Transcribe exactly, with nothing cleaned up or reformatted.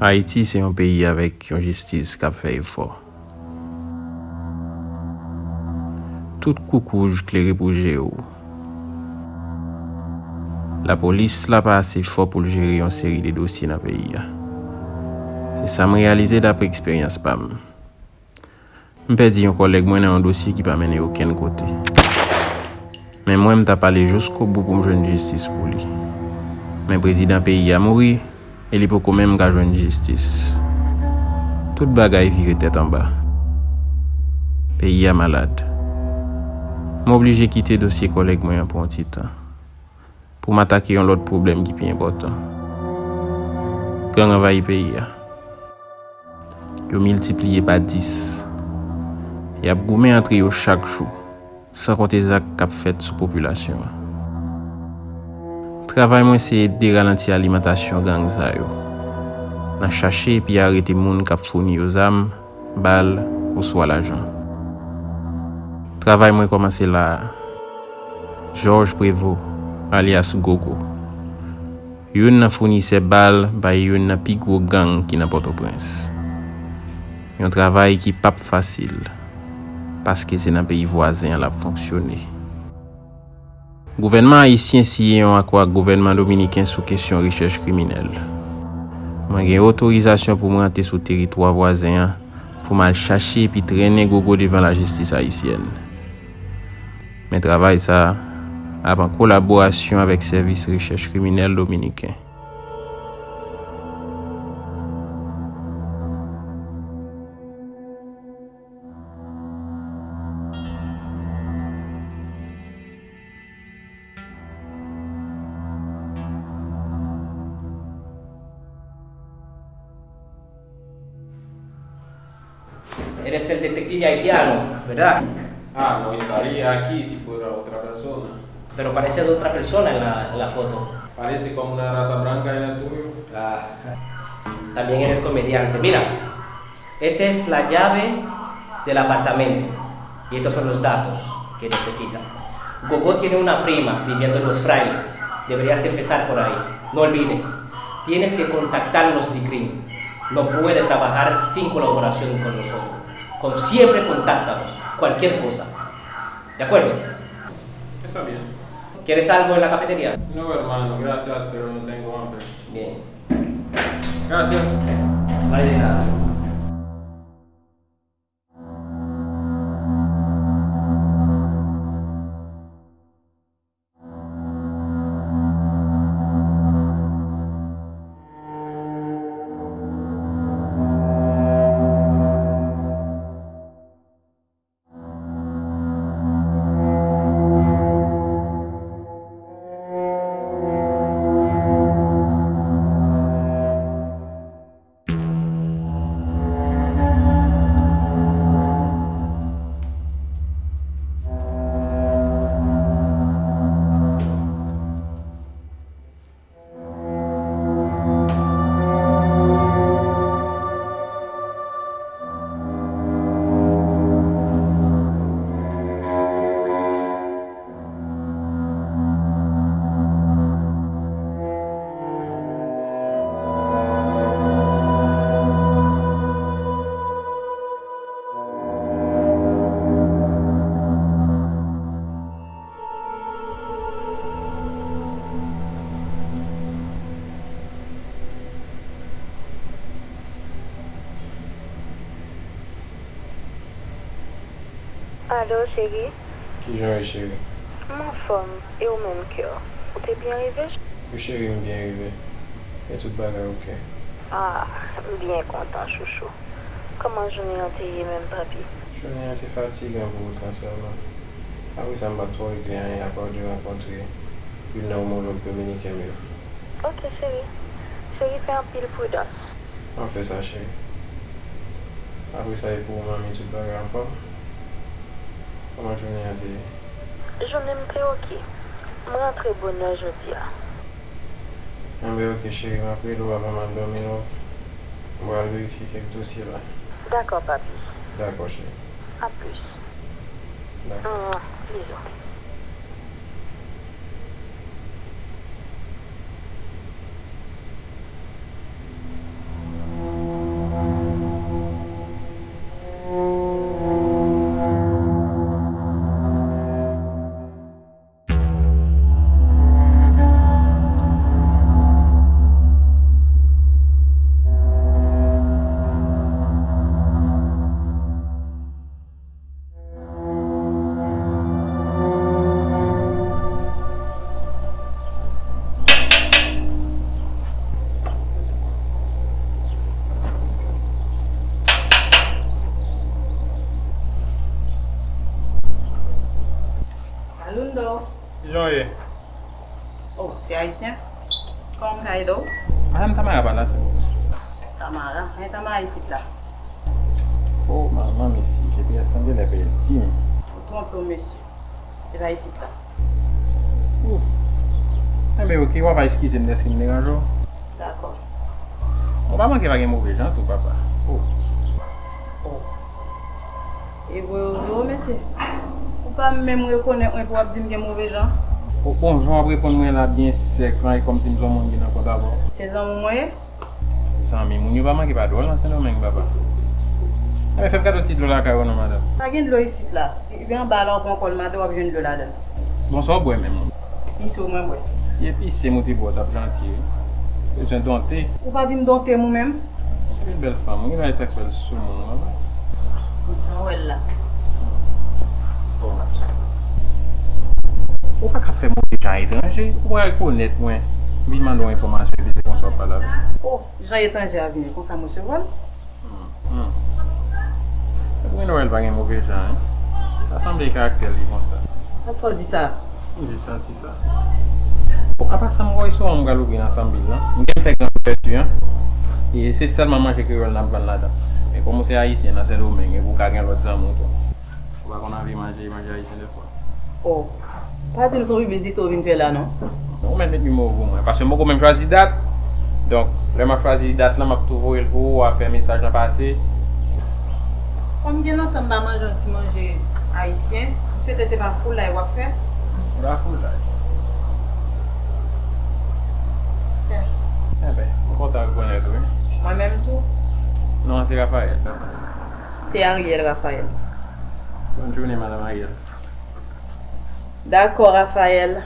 Ayiti se yon peyi avèk yon jistis k ap fè efò. Tout koukouj klere pou je w. Lapolis la pa ase fò pou l jere yon seri de dosye nan peyi a. Se sa m reyalize dapre eksperyans pa m. M pèdi yon kòlèg mwen nan yon dosye ki pa mennen okenn kote. Men mwen, m t ap ale jiskobou pou m jwenn jistis pou li. Men prezidan peyi a mouri, e li poko menm ka jwenn jistis. Tout bagay vire tèt anba. Peyi a malad. M oblije kite dosye kòlèg mwen an pou yon ti tan, pou m atake yon lòt pwoblèm ki pi enpòtan. Gang anvayi peyi a. Yo miltipliye pa dis. Y ap goumen antre yo chak jou, san konte zak k ap fèt sou popilasyon an. Travay mwen se ede ralanti alimantasyon gang sa yo, nan chache epi arete moun k ap founi yo zam, bal, oswa lajan. Travay mwen kòmanse la a. Georges Prévost, alyas Gogo, youn nan founisè bal bay youn nan pi gwo gang ki nan Pòtoprens. Yon travay ki p ap fasil, paske se nan peyi vwazen an l ap fonksyone. Gouvènman ayisyen siyen yon akò ak gouvènman dominiken sou kesyon rechèch kriminèl. Mwen gen otorizasyon pou m rantre sou teritwa vwazen an, pou m al chache epi trennen Gogo devan lajistis ayisyèn. Men travay sa a ap an kolaborasyon avèk Sèvis Rechèch Kriminèl dominiken. Eres el detective haitiano, ¿verdad? Ah, no estaría aquí si fuera otra persona. Pero parece otra persona en la, en la foto. Parece como una rata blanca en el tuyo. Ah, también eres comediante. Mira, esta es la llave del apartamento y estos son los datos que necesita. Gogo tiene una prima viviendo en Los Frailes. Deberías empezar por ahí. No olvides, tienes que contactar los DICRIM. No puede trabajar sin colaboración con nosotros. Con, siempre contáctanos. Cualquier cosa. ¿De acuerdo? Está bien. ¿Quieres algo en la cafetería? No, hermano, gracias, pero no tengo hambre. Bien. Gracias. No hay de nada. Alo, cheri? Kijan w ye, cheri? M anfòm, e ou menm, kè? Ou te byen rive? Wi, cheri, m byen rive. E tout bagay oke. Ah, m byen kontan, chouchou. Kòman jounen an te ye menm, papi? Jounen an te fatigan pou ou, transfèman. Apre sa, m pa t twò regle anyen apa de rankontre youn nan omològ dominiken m yo. Oke, cheri. Cheri, fè anpil pridans. M ap fè sa, cheri. Apre sa, e pou ou, manmi, tout bagay anfòm? Kòman jounen an te ye? Jounen m te oke. M rantre bonè jodi a. Enben, oke, cheri, m ap rele w avan m al dòmi, non. M pral verifye kèk dosye la. Dakò, papi. Dakò, cheri. A plis. Dakò. Mwa, bizou. Jan w ye? Oh, se ayisyen? Kòman m ka ede w? Madanm Tamara pa la, silvouplè? Tamara? Men Tamara isit la. Oh, manman, mesye, G P S lan genlè pèdi m. Ou twonpe w, mesye. Se pa isit la. Ooh. Enben, oke, w ap eskize m dèske m deranje w. Dakò. Ou pa manke pa gen move jan tou, papa. Oh. Oh. E vre, vre, mesye. Ou pa menm rekonèt mwen pou w ap di m gen move jan? Oh, bon, jan w ap reponn mwen la byen sèk lan, e kòmsi m se yon moun ki nan kont avè w. Se zanmi w mwen ye? Zanmi, moun yo pa manke pa dwòl nan Sendomeng, papa. Enben, fè m kado ti dlo lakay ou non, madanm. Pa gen dlo isit la. Rive anba la, ou pran kòlmate, w ap jwenn dlo ladan l. Bon, sa w bwè menm? Pise w mwen bwè. Si e pise m ou te bwè, w t ap janti, wi. Bezwen donte. Ou pa vin donte m ou menm? Se yon bèl fanm, wi, la, e sa k fè l sou moun, wi. Jan w wè l la. Bon. Ou pa ka fè move jan etranje, ou pa rekonèt mwen. M vin mande w enfòmasyon, epi se konsa w ap pale avè m. Oh, jan etranje a vini, konsa m resevwa l. Hmm, hmm. Epi Noël pa gen move jan, en. Sa sanble karaktè li konsa. Sa k fè w di sa? M jis santi sa. Bon, apa sa m wè restoran m pral ouvri nan Sanvil lan. M gen fè gran ouvèti an. E se sèlman manje kreyòl n ap vann ladan. Men kòm ou se ayisyen nan Sendomeng, epi ou ka gen lòt zanmi w tou. Ou pa konn anvi manje, manje ayisyen dèfwa? Oh, pa di m se yon piblisite w vin fè la, non. Ou mèt met nimewo w pou mwen, paske m poko menm chwazi dat. Donk, lè m ap chwazi dat lan, m ap tou voye l pou ou, w a fè mesaj lan pase. Kòm gen lontan m pa manje yon ti manje ayisyen, m swete se pa foulay w ap fè. Se pa foulay. Tiens. Enben, m kontan rekonèt ou, wi. Mwen menm tou. Non, se Raphaël. Se Ariel Raphaël. Bòn jounen, madanm Ariel. Dakò, Raphaël.